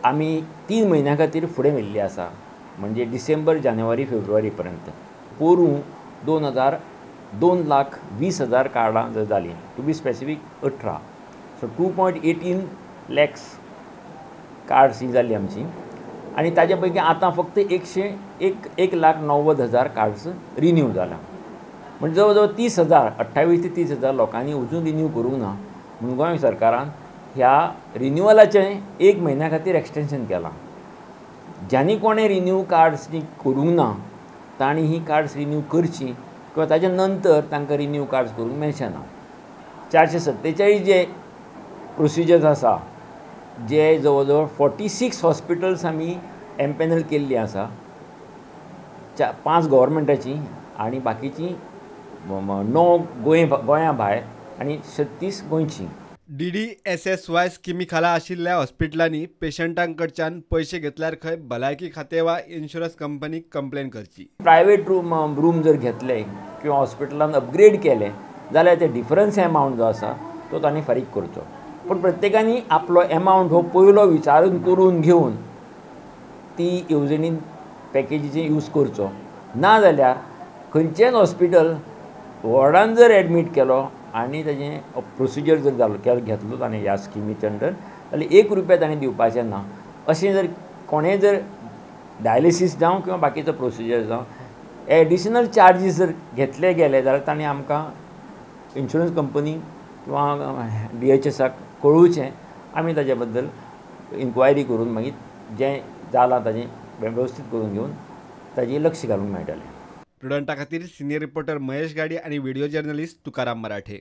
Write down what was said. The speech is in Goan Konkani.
आमी 3 म्हयन्यां खातीर फुडें व्हेल्ली आसा, म्हणजे डिसेंबर, जानेवारी, फेब्रुवारी पर्यंत. पोरूं 2,20,000 कार्डां जालीं, to be specific 18, so 2.18 lakhs cards ही जाल्ली आमची. आनी ताजे पैकी आतां फक्त 1,90,000 कार्ड्स रिन्यू जाला, म्हणजे जवळ जवळ 30,000, 28 ते 30,000 लोकांनी अजून रिन्यू करूंक ना. म्हणून गोंय सरकारान ह्या रिन्युअलाचें 1 म्हयन्या खातीर एक्सटेंशन केलां. ज्यांनी कोणें रिन्यू कार्ड्स करूंक ना तांणी ही कार्ड्स रिन्यू करची किंवा ताच्या नंतर तांकां रिन्यू कार्ड्स करूंक मेळचें ना. 447 जे प्रोसिजर्स आसा, जे जवळ जवळ 46 हॉस्पिटल्स आमी एम्पॅनल केल्लीं आसा, 5 गव्हर्मेंटाचीं आनी बाकीचीं 9 गोंया भायर आनी 36 गोंयचीं. DDSSY स्किमी खाला आशिल्ल्या हॉस्पिटलांनी पेशंटांकडच्यान पयशे घेतल्यार खंय भलायकी खातें वा इन्शुरन्स कंपनीक कंप्लेन करची. प्रायवेट रूम जर घेतले किंवा हॉस्पिटलान अपग्रेड केले जाल्यार ते डिफरन्स एमावंट जो आसा तो तांणी फारीक करचो. पूण प्रत्येकांनी आपलो एमावंट हो पयलो विचारून करून घेवन ती येवजणीन पॅकेजीचे यूज करचो. ना जाल्यार खंयचेंच हॉस्पिटल वॉर्डान जर एडमीट केलो आनी ताजें प्रोसिजर जर जालो घेतलो ताणें ह्या स्किमीच्या अंडर जाल्यार 1 रुपया ताणें दिवपाचें ना. अशें जर कोणें जर डायलिसीस जावं किंवा बाकीचो प्रोसिजर जावं एडिशनल चार्जीस जर घेतले गेले जाल्यार ताणें आमकां इन्शुरन्स कंपनी किंवा DHSाक कळोवचें. आमी ताजे बद्दल इन्क्वायरी करून मागीर जें जालां ताजें वेवस्थीत करून घेवन ताजें लक्ष घालूंक मेळटलें. प्रुडंटा खातीर सिनियर रिपोर्टर महेश गाडी आनी व्हिडिओ जर्नलिस्ट तुकाराम मराठे.